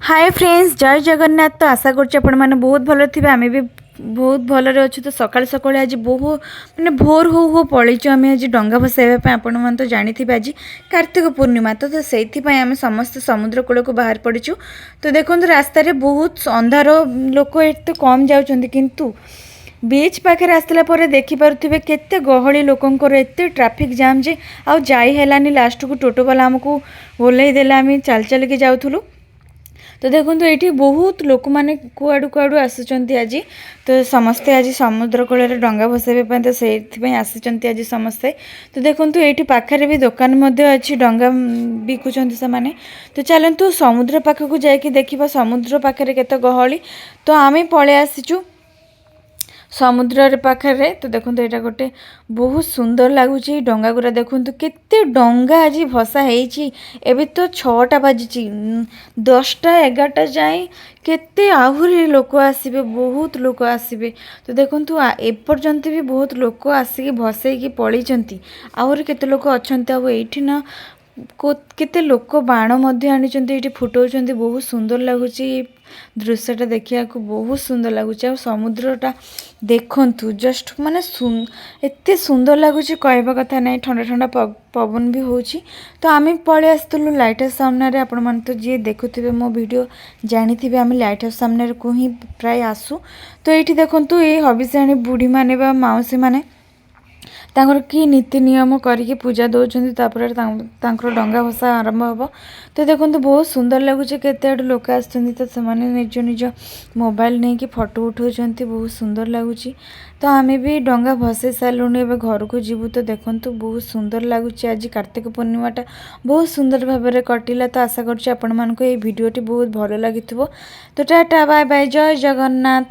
ହାଏ friends, ଜୟ ଜଗନ୍ନାଥ। ତ ଆଶା କରୁଛି ଆପଣମାନେ ବହୁତ ଭଲ ଥିବେ, ଆମେ ବି ବହୁତ ଭଲରେ ଅଛୁ। ତ ସକାଳୁ ସକାଳୁ ଆଜି ବହୁ ମାନେ ଭୋର ହଉ ହଉ ପଳେଇଛୁ ଆମେ ଆଜି ଡଙ୍ଗା ଭସାଇବା ପାଇଁ। ଆପଣମାନେ ତ ଜାଣିଥିବେ ଆଜି କାର୍ତ୍ତିକ ପୂର୍ଣ୍ଣିମା, ତ ସେଇଥିପାଇଁ ଆମେ ସମସ୍ତେ ସମୁଦ୍ର କୂଳକୁ ବାହାରି ପଡ଼ିଛୁ। ତ ଦେଖନ୍ତୁ, ରାସ୍ତାରେ ବହୁତ ଅନ୍ଧାର, ଲୋକ ଏତେ କମ୍ ଯାଉଛନ୍ତି, କିନ୍ତୁ ବିଚ୍ ପାଖରେ ଆସିଲା ପରେ ଦେଖିପାରୁଥିବେ କେତେ ଗହଳି ଲୋକଙ୍କର, ଏତେ ଟ୍ରାଫିକ୍ ଜାମ୍ ଯେ ଆଉ ଯାଇ ହେଲାନି। ଲାଷ୍ଟକୁ ଟୋଟୋବାଲା ଆମକୁ ଓହ୍ଲେଇ ଦେଲା, ଆମେ ଚାଲି ଚାଲିକି ଯାଉଥିଲୁ। ତ ଦେଖନ୍ତୁ, ଏଇଠି ବହୁତ ଲୋକମାନେ କୁଆଡ଼ୁ କୁଆଡ଼ୁ ଆସୁଛନ୍ତି ଆଜି। ତ ସମସ୍ତେ ଆଜି ସମୁଦ୍ର କୂଳରେ ଡଙ୍ଗା ଭସାଇବା ପାଇଁ, ତ ସେଇଥିପାଇଁ ଆସିଛନ୍ତି ଆଜି ସମସ୍ତେ। ତ ଦେଖନ୍ତୁ, ଏଇଠି ପାଖରେ ବି ଦୋକାନ ମଧ୍ୟ ଅଛି, ଡଙ୍ଗା ବିକୁଛନ୍ତି ସେମାନେ। ତ ଚାଲନ୍ତୁ ସମୁଦ୍ର ପାଖକୁ ଯାଇକି ଦେଖିବା ସମୁଦ୍ର ପାଖରେ କେତେ ଗହଳି। ତ ଆମେ ପଳେଇ ଆସିଛୁ ସମୁଦ୍ରରେ ପାଖରେ। ତ ଦେଖନ୍ତୁ, ଏଇଟା ଗୋଟେ ବହୁତ ସୁନ୍ଦର ଲାଗୁଛି। ଡଙ୍ଗା ଗୁଡ଼ା ଦେଖନ୍ତୁ, କେତେ ଡଙ୍ଗା ଆଜି ଭସା ହେଇଛି। ଏବେ ତ 6ଟା ବାଜିଛି, 10ଟା 11ଟା ଯାଏଁ କେତେ ଆହୁରି ଲୋକ ଆସିବେ, ବହୁତ ଲୋକ ଆସିବେ। ତ ଦେଖନ୍ତୁ, ଏପର୍ଯ୍ୟନ୍ତ ବି ବହୁତ ଲୋକ ଆସିକି ଭସେଇକି ପଳେଇଛନ୍ତି, ଆହୁରି କେତେ ଲୋକ ଅଛନ୍ତି। ଆଉ ଏଇଠି ନା କେତେ ଲୋକ ବାଣ ମଧ୍ୟ ଆଣିଛନ୍ତି, ଏଇଠି ଫୁଟଉଛନ୍ତି। ବହୁତ ସୁନ୍ଦର ଲାଗୁଛି ଦୃଶ୍ୟଟା ଦେଖିବାକୁ, ବହୁତ ସୁନ୍ଦର ଲାଗୁଛି। ଆଉ ସମୁଦ୍ରଟା ଦେଖନ୍ତୁ, ଜଷ୍ଟ ମାନେ ଏତେ ସୁନ୍ଦର ଲାଗୁଛି, କହିବା କଥା ନାହିଁ। ଥଣ୍ଡା ଥଣ୍ଡା ପବନ ବି ହେଉଛି। ତ ଆମେ ପଳେଇ ଆସିଥିଲୁ ଲାଇଟ୍ ହାଉସ୍ ସାମ୍ନାରେ। ଆପଣମାନେ ତ ଯିଏ ଦେଖୁଥିବେ ମୋ ଭିଡ଼ିଓ ଜାଣିଥିବେ, ଆମେ ଲାଇଟ୍ ହାଉସ୍ ସାମ୍ନାକୁ ହିଁ ପ୍ରାୟ ଆସୁ। ତ ଏଇଠି ଦେଖନ୍ତୁ, ଏଇ ହବିଷାଣୀ ବୁଢ଼ୀମାନେ ବା ମାଉସୀମାନେ ତାଙ୍କର କି ନୀତି ନିୟମ କରିକି ପୂଜା ଦେଉଛନ୍ତି, ତାପରେ ତାଙ୍କର ଡଙ୍ଗା ଭସା ଆରମ୍ଭ ହେବ। ତ ଦେଖନ୍ତୁ, ବହୁତ ସୁନ୍ଦର ଲାଗୁଛି। କେତେ ଆଡ଼ୁ ଲୋକ ଆସିଛନ୍ତି, ତ ସେମାନେ ନିଜ ନିଜ ମୋବାଇଲ ନେଇକି ଫଟୋ ଉଠାଉଛନ୍ତି, ବହୁତ ସୁନ୍ଦର ଲାଗୁଛି। ତ ଆମେ ବି ଡଙ୍ଗା ଭସେଇ ସାରିଲୁଣି, ଏବେ ଘରକୁ ଯିବୁ। ତ ଦେଖନ୍ତୁ, ବହୁତ ସୁନ୍ଦର ଲାଗୁଛି। ଆଜି କାର୍ତ୍ତିକ ପୂର୍ଣ୍ଣିମାଟା ବହୁତ ସୁନ୍ଦର ଭାବରେ କଟିଲା। ତ ଆଶା କରୁଛି ଆପଣମାନଙ୍କୁ ଏଇ ଭିଡ଼ିଓଟି ବହୁତ ଭଲ ଲାଗିଥିବ। ତ ଟାଟା, ବାଏ ବାଏ, ଜୟ ଜଗନ୍ନାଥ।